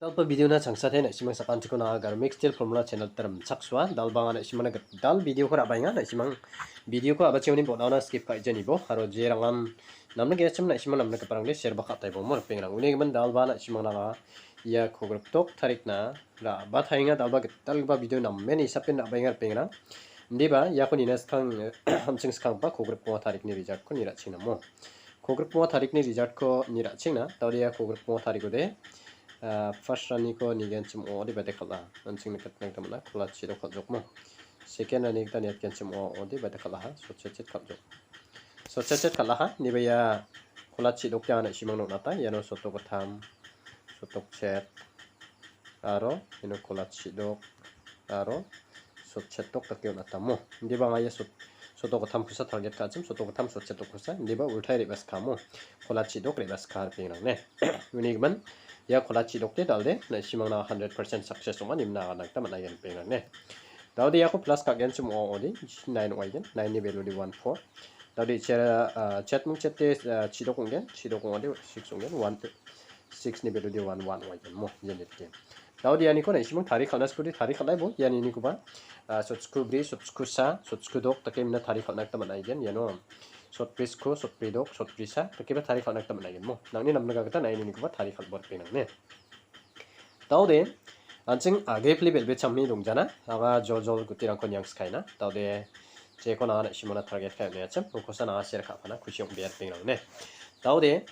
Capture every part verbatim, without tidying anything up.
Dalba video-na changsate na·simang sakantiko na·a Garmix Steel Formula channel-ta rimchaksoa. Dalba anga na·simangna gital video-ko ra·baenga. Na·simang video-ko a·bachengoni bon·aona skip ka·ijanibo. Aro jerangan namna ge·achim na·simang namna giparangde share-ba ka·taibomo ripengrang. Uni gimin dalba na·simangna anga ia kogrikdok tarikna ra·bataenga. Dalba gitalgipa video namen isapen ra·baenga ripengrang. Indiba iako nina skang, an·ching skanggipa kogrikbonga tarikni result-ko ni ra·cheng namo. Kogrikbonga tarikni result-ko ni ra·chengna, daode ia kogrikbonga tarikode, ah, first raniko nigenchim ong·ode bade kal·a. An·ching nikatna gita man·a, kola chidok kal·jokmo. Second rani gita niatgenchim ong·ode bade kal·aha, sotchet kal·jok. Sotchet kal·aha, niba ia kola chidokde anga na·simangna on·ata, iano sotok gittam, sotok chet, aro iano kola chidok, aro sotchet dok dake on·atamo. Indiba anga ia sot-, sotok gittam kosa target ka·achim, sotok gittam sotchet dok kosa, indiba ultai re·baskamo. Kola chidok re·baska ripengrang ne. Uni gimin, ia kola chidokde dalde, na·simangna hundred percent success ong·a, nimna agana gita man·aigen ripengrang ne. Daode iako plus ka·genchim ong·ode, nine ong·aigen, nine-ni value-de one four. Daode ichera, ah, chet ming chette, ah, chidok ong·gen, chidok ong·ode six ong·gen, one, six-ni value-de one one ong·aigen mo, ian dake. Daode ianiko na·simang tarik kal·na skode tarik kal·aibo, ian inikoba, ah, sotskubri, sotskusa, sotskudok dake mina tarik kal·na gita man·aigen, iano sotbrisko, sotbridok, sotbrisa dakeba tarik kal·na gita man·aigen mo. Nangni namna gita na·a inikoba tarik kal·bo ripengrang ne. Daode, an·ching agepli bel·bechame dongjana, anga joljol gutirangko niangskaina. Daode, jeko nanga na·simona target ka·e on·achim, ukosa nanga share ka·pana kusi ong·bea ripengrang ne. Daode,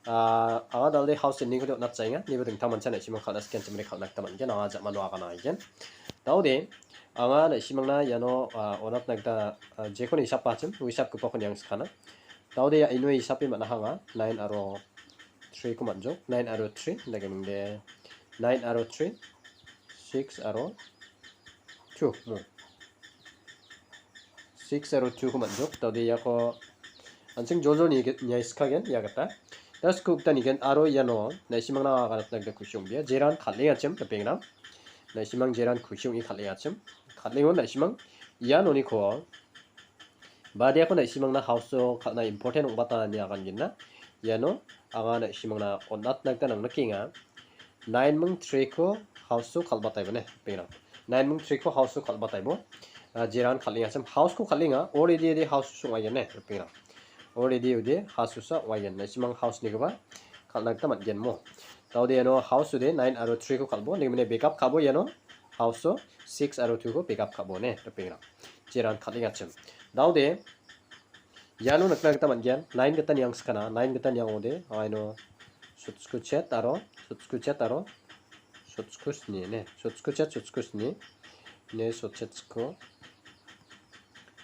ah, anga dalde house ending-kode on·atjaenga, nibo dingtang mancha na·simang kal·na sikenchimre kal·na gita man·gen, anga ja·mano agana aigen. Daode, anga na·simangna iano, ah, on·atna gita, ah, jekon hisap ba·achim, hisap gipako niangskana. Daode ia ino hisape man·aha anga, nine aro three-ko man·jok, nine aro three, dake mingde nine aro three, six aro two, mo. Six aro two-ko man·jok, daode iako an·ching joljol nige-, niaiskagen ia gita. Da sku gita nigen aro iano na·simangna aganatna gita kusi ong·bia. Jeran kal·engachim ripengrang. Na·simang jeran kusi ong·e kal·engachim. Kal·engon na·simang ia noniko Badiako na·simangna house-o kal·na important ong·bata ine agangenna. Iano anga na·simangna on·atna gita nangnikenga. Nine ming three-ko house-o kal·bataibo ne, ripengrang. Nine ming three-ko house-o kal·bataibo. Ah, jeran kal·engachim house-ko kal·enga. Already ode house-o song·aigene, ripengrang. Already ode house-o sa ong·aigen. Na·simang house-nikoba kal·na gita man·gen mo. Daode iano house-ode nine aro three-ko kal·bo. Nigmine backup ka·bo iano house-o six aro two-ko backup ka·bo ne, ripengrang. Jeran kal·engachim. Daode, iano nikna gita man·gen, nine gita niangskana, nine gita niangode, aino sotsku chet aro, sotsku chet aro, sotsku sni, ne, sotsku chet, sotsku sni, ne, sotchetsko,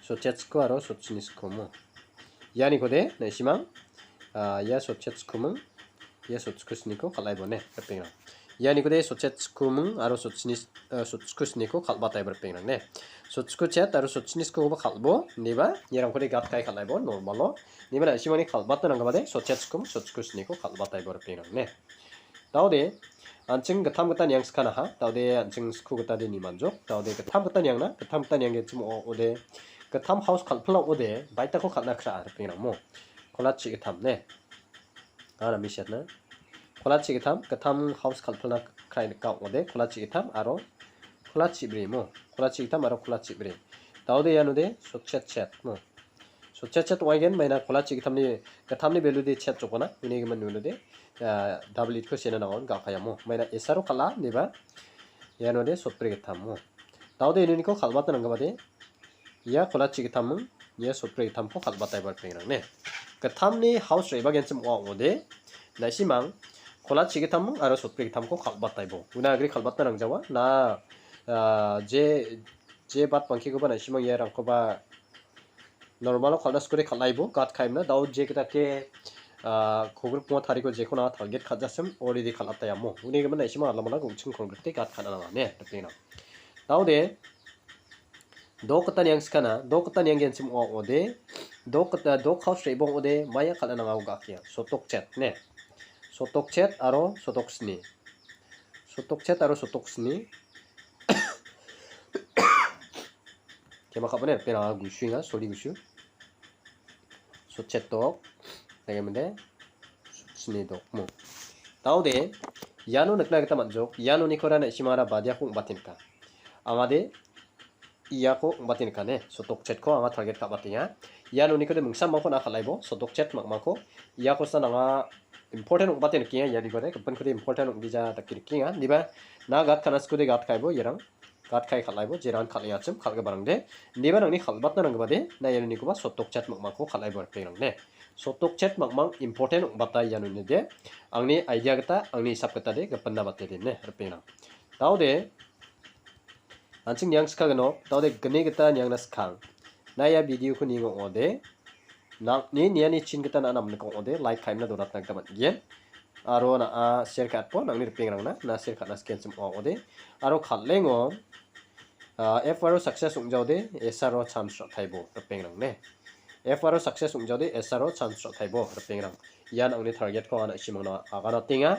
sotchetsko aro sotsnisko mo. Ianikode, na·simang, ah, ia sotchetskumung, ia sotsku sniko kal·aibo ne, ripengrang. Ianikode sotchetskumung aro sotsni, eh, sotsku sniko kal·bataibo ripengrang ne. Sotsku chet aro sotsniskoba kal·bo, niba, iarangkode gat kai kal·aibo, normalo. Niba na·simangni kal·batna nanggipade, sotchetskum, sotsku sniko kal·bataibo ripengrang ne. Daode, an·ching gittam gita niangskanaha, daode an·ching sku gita de nimanjok, daode gittam gita niangna, gittam gita nianggenchim ong·ode, gittam house kal·pila ong·ode, baitako kal·na kra·a ripengrang mo. Kolachi gittam ne. Aro misiatna. Kolachi gittam, gittam house kal·pilna krai nika ong·ode, kolachi gittam aro kolachi bri mo. Kolachi gittam aro kolachi bri. Daode ianode sotchet chet mo. Sotchet chet ong·aigen maina kolachi gittamni, gittamni value de chet jokona. Uni gimin value de, ah, double eight-ko sena nangon gakayamo. Maina esaro kal·a, neba. Ianode sotbri gittam mo. Daode inuniko kal·batna nanggipade. Ia kolachi gittaming, ia sotbri gittamko kal·bataiba ripengrang ne. Gittamni house re·bagenchim ong·a ong·ode, na·simang kolachi gittaming aro sotbri gittamko kal·bataibo. Una agri kal·batna nangjawa, na, ah, je, je bat bangkikoba na·simang iarangkoba normalo kal·na skode kal·aibo, gat kaimna, dao je gitake, ah, kogrikbonga tariko jekona target kal·jasim, already kal·ataiamo. Uni gimin na·simang alamala gongching krongrikte gat kal·na nanga ne, ripengrang. Daode, Dok gita niangskana, dok gita nianggenchim ong·a ong·ode, dok gita, dok house re·bong ong·ode, maia kal·na nangao ga·akenga. Sotok chet, ne? Sotok chet aro sotok sni. Sotok chet aro sotok sni. Kema ka·bone, pera gusuenga, soli gusu. Sotchet dok, dake mende, sotchini dok mo. Daode, Iano nikna gita man·jok, ian unikora na·simara badiako ong·bate nika. Angade iako ong·bate nikane, sotokchetko anga target ka·batenga. Ian unikode mingsamangko na kal·aibo, sotokchet mangmangko. Iakosan anga important ong·bate nikenga, ia digore, gipinkode important ong·gija dake nikenga. Indiba na gat ka·na skode gat ka·aibo, iarang gat ka·e kal·aibo, jeran kal·engachim kal·giparangde. Indiba nangni kal·batna nanggipade, na ian unikoba sotokchet mangmangko kal·aibo ripengrangde. Sotokchet mangmang important ong·bata ian unide. Angni idea gita, angni hisap gitade, gipinna batede ne, ripengrang. Daode, an·ching niang skagino, daode gni gita niangna skang. Na ia videoko nienga ong·ode, nang-, ni niani chin gita na·a namnika ong·ode, like ka·emna donatna gita man·gen. Aro na·a share ka·atpo, nangni ripengrangna, na share ka·na skenchim ong·ode. Aro kal·engo, ah, F R o success ong·jaode, S R o chance ra·taibo, ripengrang ne. F R o success ong·jaode, S R o chance ra·taibo, ripengrang. Ian angni targetko anga na·simangna aganatenga.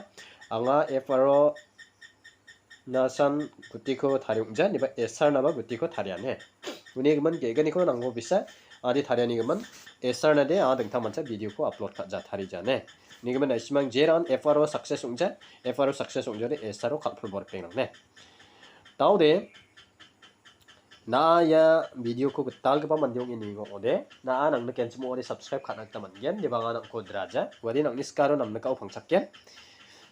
Anga F R o nasan gutiko tarie ong·ja, indiba S R naba gutiko tariane. Uni gimin ge·gniko nanggo bisa, ade tariani gimin S R nade anga dingtang mancha videoko upload ka·ja tarijane. Uni gimin na·simang jeran F R o success ong·ja, F R o success ong·jade S R o kal·pilbo ripengrang ne. Daode, na ia videoko gitalgipa mande ong·e nienga ong·ode, na·a nangnikenchim ong·ode subscribe ka·na gita man·gen, indiba anga nangko draja, uade nangni skaro namnikao pangchakgen.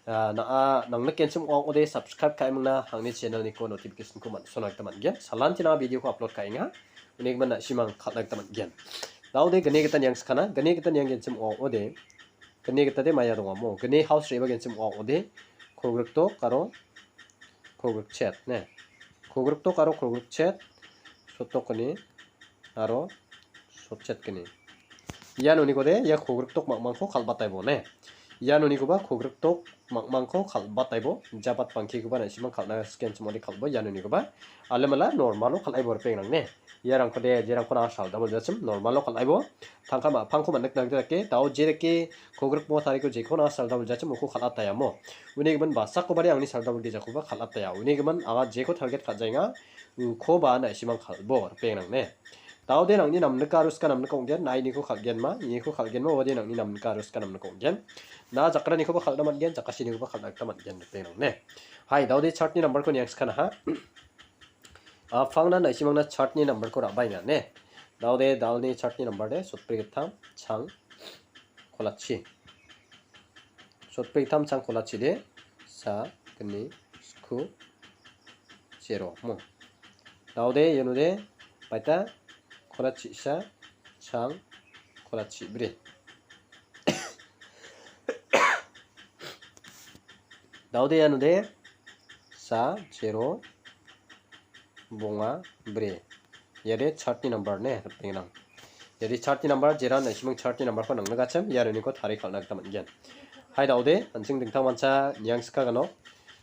Ah, na·a nangnikenchim ong·ode subscribe ka·emingna angni channelniko notificationko man·, sona gita man·gen. Salanti na videoko upload ka·enga. Uni gimin na·simang kal·na gita man·gen. Daode gni gita niang skana, gni gita niang genchim ong·ode. Gni gitade maia dongamo. Gni house re·ba genchim ong·ode. Kogrikdok aro kogrikchet, ne. Kogrikdok aro kogrikchet, sotokgni aro sotchetgni. Ian unikode ia kogrikdok mangmangko kal·bataibo ne. Ian unikoba kogrikdok mangmangko kal·bataibo. Jabat bangkikoba na·simang kal·na skenchim ong·ode kal·bo ian unikoba. Alemala normalo kal·aibo ripengrang ne. Iarangkode, jerangko na·a sal double jachim normalo kal·aibo. Tangka ma·pangko man·nikna gita dake, dao jereke kogrikbo tariko jeko na·a sal double jachim uko kal·ataiamo. Uni gimin basakobade angni sal double gejakoba kal·ataia. Uni gimin anga jeko target ka·jaenga, ukoba na·simang kal·bo, ripengrang ne. Daode nangni namnika aro ska namnika ong·gen, na·a iniko kal·genma, iniko kal·genma, uade nangni namnika aro ska namnika ong·gen. Na jakranikoba kal·na man·gen, jakasinikoba kal·na gita man·gen, ripengrang ne. Hai, daode chartni numberko niang skanaha. A, pangna na·simangna chartni numberko ra·baenga ne. Daode dalni chartni number de, sotbri gittam, chang, kolachi. Sotbri gittam chang kolachi de, sa, gni, sku, zero, mo. Daode ianode, baita, kolachi sa, chang, kolachi bri. Daode ianode, sa, zero, bonga, bri. Iade chartni number ne, ripengrang. Iade chartni number, jeran na·simang chartni numberko nangnikachim, ia reniko tarie kal·na gita man·gen. Hai daode, an·ching dingtang mancha niang skagano.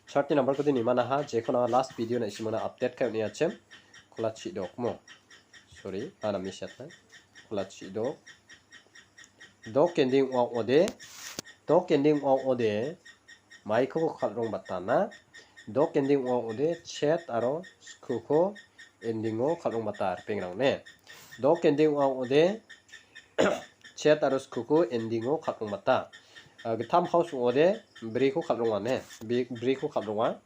Chartni numberkode nimanaha, jeko na·a last video na·simangna update ka·e on·achim. Kolachi dokmo. Sorry, a name siatna. Kolachi dok. Dok ending ong·a ong·ode. Dok ending ong·a ong·ode. Maiko kal·rongbatana. Dok ending ong·a ong·ode chet aro skuko endingo kal·rongbata ripengrang ne. Dok ending ong·a ong·ode chet aro skuko endingo kal·rongbata. Ah, gittam house ong·ode briko kal·ronga ne. Bri-, briko kal·ronga.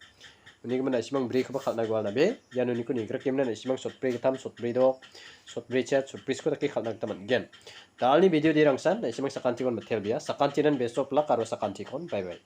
Uni gimin na·simang brikoba kal·na gualnabe. Ian uniko nigrikemna na·simang sotbri gittam, sotbri dok, sotbri chet, sotbri sko dake kal·na gita man·gen. Dalni video de rangsan, na·simang sakantikon mitelbea. Sakantinan best of luck aro sakantikon. Bye bye.